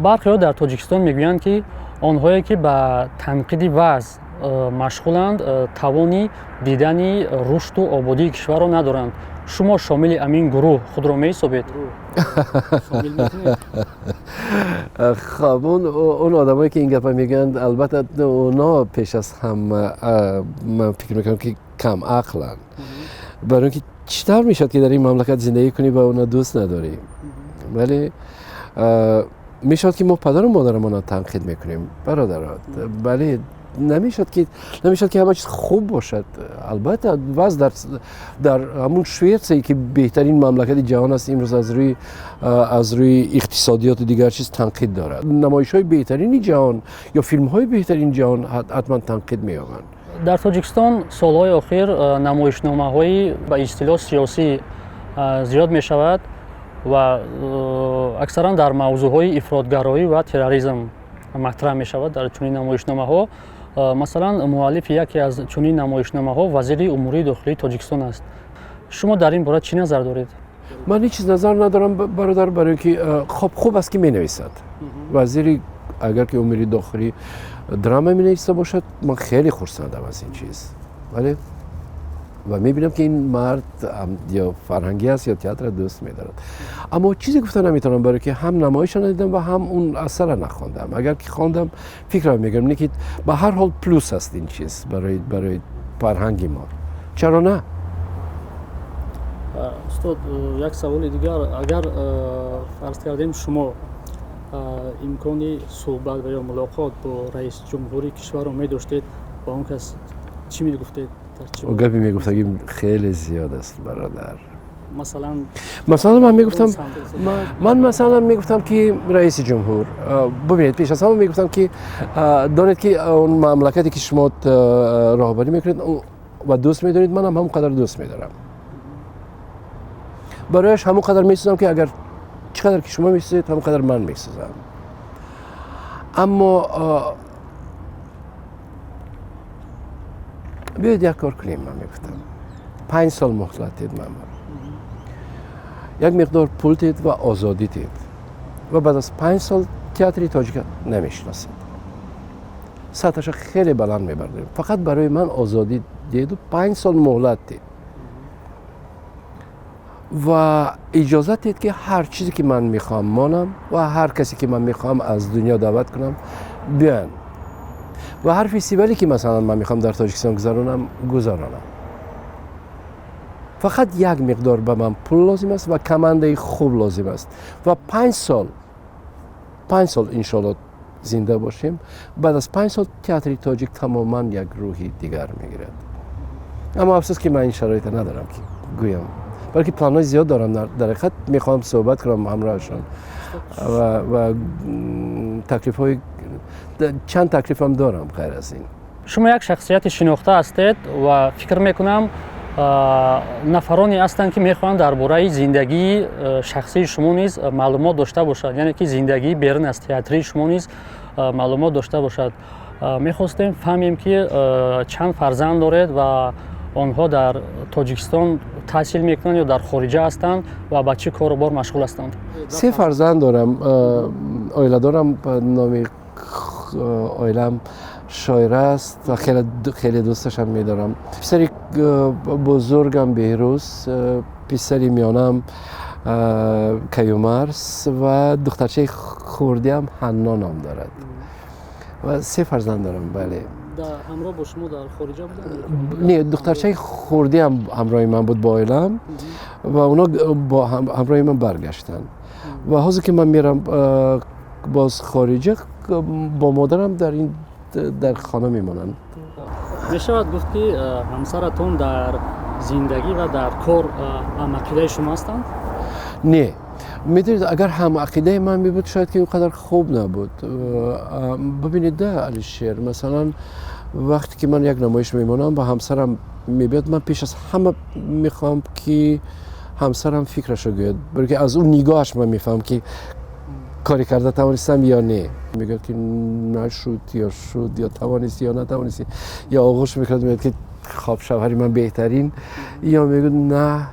Бархеҳо дар Тоҷикистон мегӯянд, ки онҳое, ки ба танқиди вазъ машғуланд, тавони дидани рушду ободии кишварро надоранд. Шумо шомили ҳамин гурӯҳ худро меҳисобед? Хоб, он одамое, ки ин гапа мегӯянд, албатта, онҳо пеш аз ҳама, ман фикр мекунам, ки камақланд, барои ин ки чӣ тавр мешавад, ки дар ин мамлакат зиндагӣ кунӣ ва онро дӯст надорӣ? Вале мешавад, ки мо падару модарамонро танқид мекунем, бародаро. Бале, намешавад, ки ҳама чиз хуб бошад. Албатта, вазъ дар ҳамун Шветсие, ки беҳтарин мамлакати ҷаҳон аст, имрӯз аз рӯи иқтисодиёту дигар чиз танқид дорад. Намоишҳои беҳтарини ҷаҳон ё филмҳои беҳтарини ҷаҳон ҳатман танқид меёбанд. Дар Тоҷикистон солҳои охир намоишномаҳои ба истилоҳ сиёсӣ зиёд мешавад ва аксаран дар мавзӯъҳои ифротгароӣ ва терроризм матраҳ мешавад. Дар чунин намоишномаҳо, масалан, муаллифи яке аз чунин намоишномаҳо вазири умури дохилии Тоҷикистон аст. Шумо дар ин бора чӣ назар доред? Ман ҳеҷ чиз назар надорам, бародар, барои ин ки хоб, хуб аст, ки менависад вазири. Агар ки умури дохилӣ драма менависта бошад, ман хеле хурсандам аз ин чиз. Вале ва мебинам, ки ин мард ё фарҳангӣ аст, ё театрро дӯст медорад. Аммо чизе гуфта наметавонам, барое ки ҳам намоишро надидам ва ҳам он асарро нахондам. Агар ки хондам, фикрам мекунам, не ки ба ҳар ҳол плюс аст ин чиз барои фарҳанги мо. Чаро на? Устод, як саволи дигар. Агар фарз кардем, шумо имкони суҳбат ва ё мулоқот бо раиси ҷумҳури кишварро медоштед, ба он кас чӣ мегуфтед? Гапи мегуфтагим хеле зиёд аст, бародар. Масалан? Масалан, ман мегуфтам, ман масалан мегуфтам, ки раиси ҷумҳур, бубинед, пеш аз ҳама мегуфтам, ки донед, ки он мамлакате, ки шумо роҳбарӣ мекунед ва дӯст медоред, манам ҳамон қадар дӯст медорам. Барояш ҳамон қадар месӯзам, ки агар чӣ қадар ки шумо месӯзед, ҳамон қадар ман месӯзам. Аммо биёед, як кор кунем, ман мегуфтам, 5 сол муҳлат дед ман, як миқдор пул дед ва озодӣ дед ва баъд аз 5 сол театри тоҷика намешиносед, сатҳаша хеле баланд мебардорем. Фақат барои ман озодӣ деду 5 сол муҳлат дед ва иҷозат дед, ки ҳар чизе, ки ман мехоҳам, монам ва ҳар касе, ки ман мехоҳам, аз дунё даъват кунам, биёянд ва ҳар фестивале, ки масалан ман мехоҳам дар Тоҷикистон гузаронам, гузаронам. Фақат як миқдор ба ман пул лозим аст ва командаи хуб лозим аст. Ва 5 сол, 5 сол, иншоалло, зинда бошем, баъд аз 5 сол театри тоҷик тамоман як рӯҳи дигар мегирад. Аммо афсӯс, ки ман ин шароита надорам, ки гӯям, балки планҳои зиёд дорам. Дар ҳақиқат мехоҳам суҳбат кунам ҳамроҳашон ва таклифҳои, чанд таклифам дорам ғайр аз ин. Шумо як шахсияти шинохта ҳастед ва фикр мекунам, нафароне ҳастанд, ки мехоҳанд дар бораи зиндагии шахсии шумо низ маълумот дошта бошад, яъне ки зиндагии берун аз театрии шумо низ маълумот дошта бошад. Мехостем фаҳмем, ки чанд фарзанд доред ва онҳо дар Тоҷикистон таҳсил мекунанд ё дар хориҷа ҳастанд ва ба чӣ кору бор машғул ҳастанд? Се фарзанд дорам, оила дорам. Номи оилаам Шоира аст ва хеле дӯсташам медорам. Писари бузургам Беҳрӯз, писари миёнаам Каюмарс ва духтарчаи хурдиам Ҳанно ном дорад. Ва се фарзанд дорам, бале. Ҳамроҳ бо шумо дар хориҷа буданд? Не, духтарчаи хурдиам ҳамроҳи ман буд бо оилаам ва оно бо ҳамроҳи ман баргаштанд. Ва ҳозир, ки ман мерам боз хориҷа, бо модарам дар ин дар хона мемонанд. Мешавад гуфт, ки ҳамсаратон дар зиндагӣ ва дар кор ҳамақидаи шумо ҳастанд? Не, медонед, агар ҳамақидаи ман мебуд, шояд ки он қадар хуб набуд. Бибинед да, Алишер, масалан, вақте ки ман як намоиш мемонам ва ҳамсарам мебиёд, ман пеш аз ҳама мехоҳам, ки ҳамсарам фикрашо гӯяд, барои ки аз ӯ нигоҳаш ман мефаҳмам, ки коре карда тавонистам ё не. Мегӯяд, ки нашуд ё шуд, ё тавонистӣ ё натавонистӣ, ё оғӯш мекунад, мегӯяд, ки хоб, шавҳари ман беҳтарин, ё мегӯяд, на.